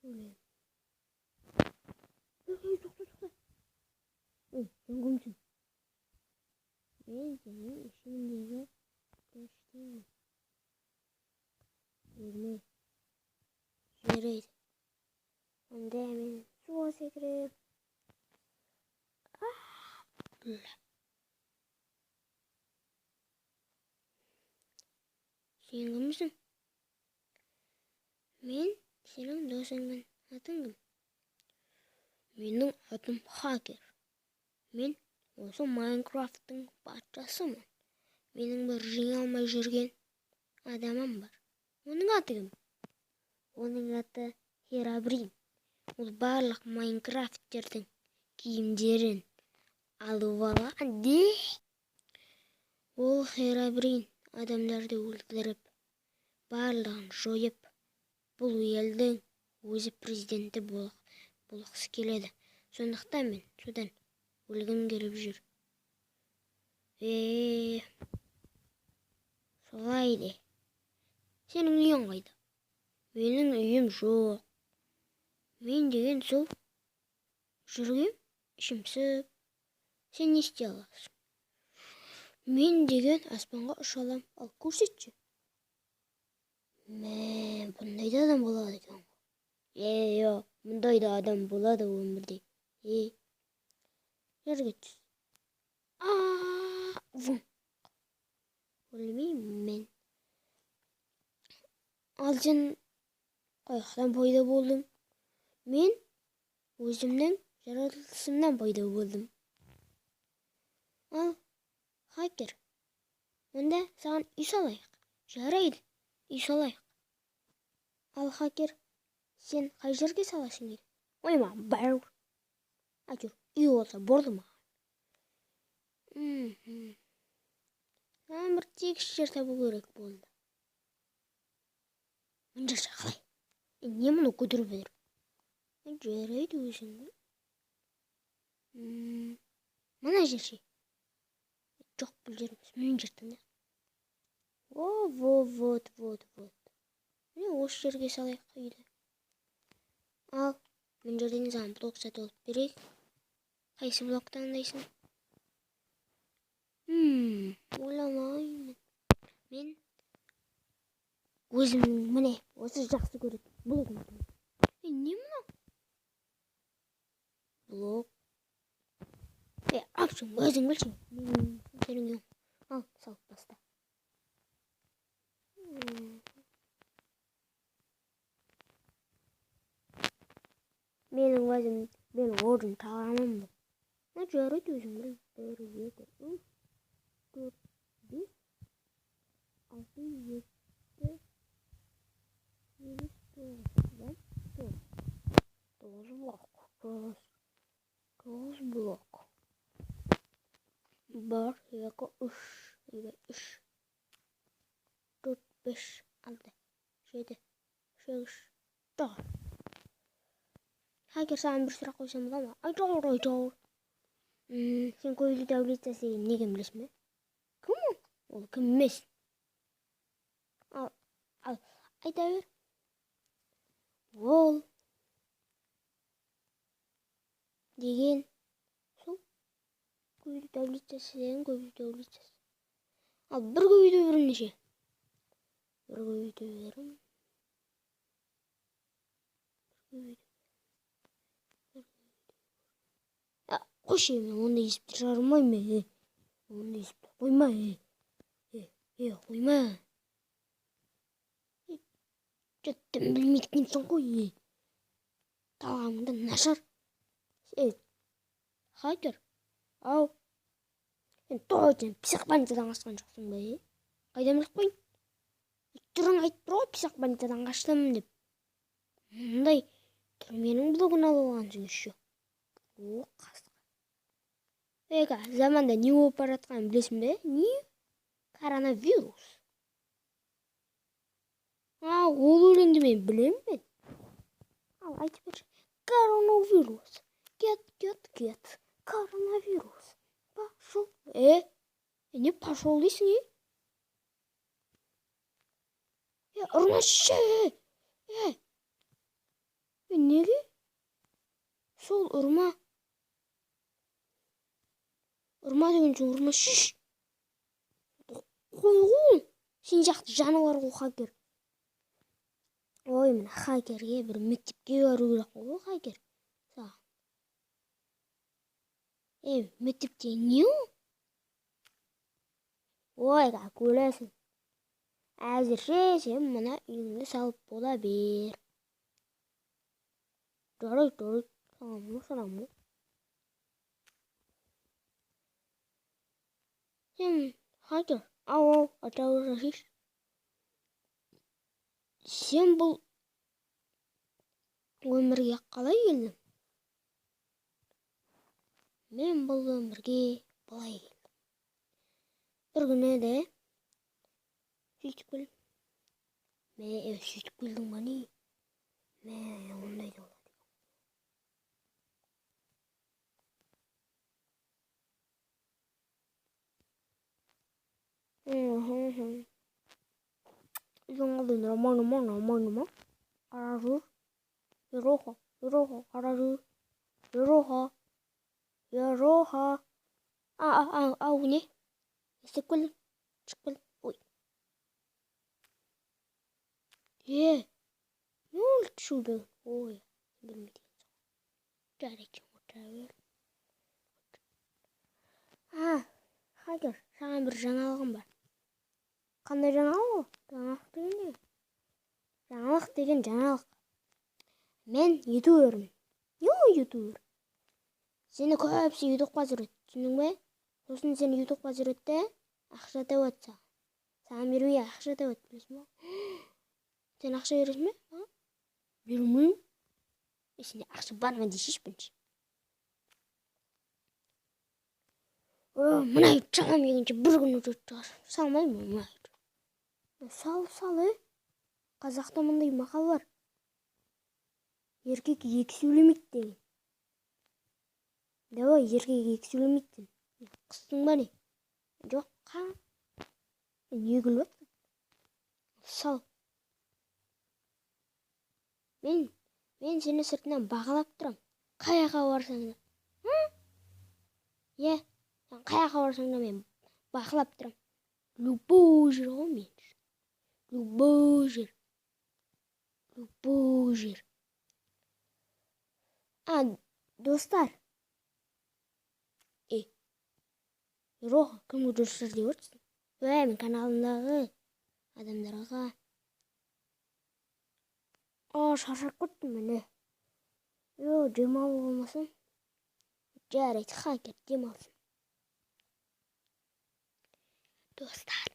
Өлемін. Ей, тоқта, тоқта! Ей, сен кімсің? Мен сенің ішіңдегі періштеңмін. Өлме. Жарайды. Онда мен суға секірем. Бля. Сен кімсің? Мен сенің досыңмын. Атың кім? Менің атым Хакер. Мен осы Майнкрафттың патшасымын. Менің бір жеңе алмай жүрген адамым бар. Оның аты кім? Оның аты Херабрин. Ол барлық Майнкрафттердің киімдерін алып алған де. Ол Херабрин адамдарды өлтіріп, барлығын жойып, бұл елдің өзі президенті болғысы келеді. Сондықтан мен содан өлгім келіп жүр. Е, солай де. Сенің үйің қайда? Менің үйім жоқ. Мен деген сол жүргем, ішім пысып. Сен не істей аласың? Мен деген аспанға ұша алам. Ал көрсетші. Мә, бұндай да адам болады екен ғой. Е, мұндай да адам болады өмірде. Е, жерге түс. А, вың. Өлмеймін мен. Ал сен қаяқтан пайда болдың? Мен өзімнің жаратылысымнан пайда болдым. Ал, хакер, онда саған үй салайық. Жарайды, үй салайық. Ал, хакер, сен қай жерге саласың үйді? Ой, маған бәрібір. Әйтеуір үй болса болды маған. Саған бір тегіс жер табу керек болды. Мына жерде қалай? Не мынау көтеріп бедір? Жарайды, өзің біл. Мына жер ше? Жоқ, бұл жер емес, мына жер таңдайық. О, во, вот, вот, вот. Міне, осы жерге салайық үйді. Ал, мына жерден саған блок сатып алып берейік. Қайсы блок таңдайсың? Ойламаймын. Мен өзімнің міне осы жақсы көретін блогым. Е, не мынау? Блок. Е, апшың, өзің білші. Мен сенің үйің. Ал, салып баста. Менің өзім, мен орын талғамым бұл. Ну, жарайды, өзің біл. 1, 2, 3, 4, 5, 6, 7, 8, 9, да? 9. 9 блок. 9. 9 блок. 1, 2, 3, 2, 3, 4, 5, 6, 7, 8, 9. Хакер, саған бір сұрақ қойсам бола ма? Айтауыр, айтауыр. Сен көбейту таблицасы деген не екенін білесің бе? Кім ол? Ол кім емес. Ал, ал, айта бер. Ол деген сол көбейту таблицасы деген көбейту таблицасы. Ал бір көбейту бір неше? Бір көбейту бір. Бір көбейту. Қойшы, мен ондай есепті шығармаймын. Е, ондай есепті қойма. Е, е, е, қойма. Е, дым білмейді екенсің ғой. Е, талғамың да нашар. Е, хакер, ау, сен точно психбольницадан қашқан жоқсың ба? Е, қайдан біліп қойдың? Түрің айтып тұр ғой, психбольницадан қаштым деп. Мындай түрменің блогын алып алғансың еще. О, қасқа. Ей, заманда не болып бара жатқанын білесің бе? Не? Коронавирус. А, ол өлеңді мен білемін мен. Ал, айтып берші. Коронавирус. Кет, кет, кет. Коронавирус. Пошел. Е, не пошел дейсің, е? Е, ұрмашы, е. Е, Неге? Сол ұрма. Ұрма деген соң ұрма, шиш. Қой ғой. Сен жақты жануар ғой, хакер. Ой, мына хакерге бір мектепке бару керек қой, хакер. Саған. Мектепте не ол? Ой, көресің. Әзірше сен мына үйіңді салып бола бер. Жарайды, жарайды. Саламын, саламын. Сен хакер, ау, ау, ата шеш. Сен бұл өмірге қалай келдің? Мен бұл өмірге былай келдім. Бір күні де сөйтіп келдім. Мә, сөйтіп келдің ба не? Мә, ондай да болады. Үйдің нормально ма, нормально ма? Қара жүр. Ероха, Ероха, қара жүр. Ероха, Ероха. Ау, не? Істеп келдің? Шығып келдің. Ой. Не болды шу деген? Ой, білмейді екенсің. Жарайды, отыра бер. Хакер, саған бір жаңалығым бар. Қандай жаңалық ол? Жаңалық деген не? Жаңалық деген жаңалық. Мен ютубермін. Не ол ютубер? Сені көбісі ютубқа түсіреді, түсіндің бе? Сосын сені ютубқа түсіреді де, ақша табады саған. Саған бермей ақша табады, білесің бе? Сен ақша бересің бе? Бермеймін. Сенде ақша бар ма десейші бірінші. Мына үйді саламын дегенше бір күн өтеді шығар. Салмаймын мына үйді. Сал, сал, Қазақта мындай мақал бар. Еркек екі сөйлемейді деген. Давай, еркек екі сөйлемейді деген. Қыстың ба не? Жоқ, қа. Не күліп жатсың? Сал. Мен сені сыртынан бағалап тұрам. Қай жаққа барсаң да. Е, сен қай жаққа барсаң да мен бақылап тұрам. Любой жер ғой мен. Любой жер. Любой жер. Достар. Ероха, кімге достар деп отырсың? Мен каналымдағы адамдарға. Шаршап кеттім міне. Демалу болмасын. Жарайды, хакер демалсын. Достар,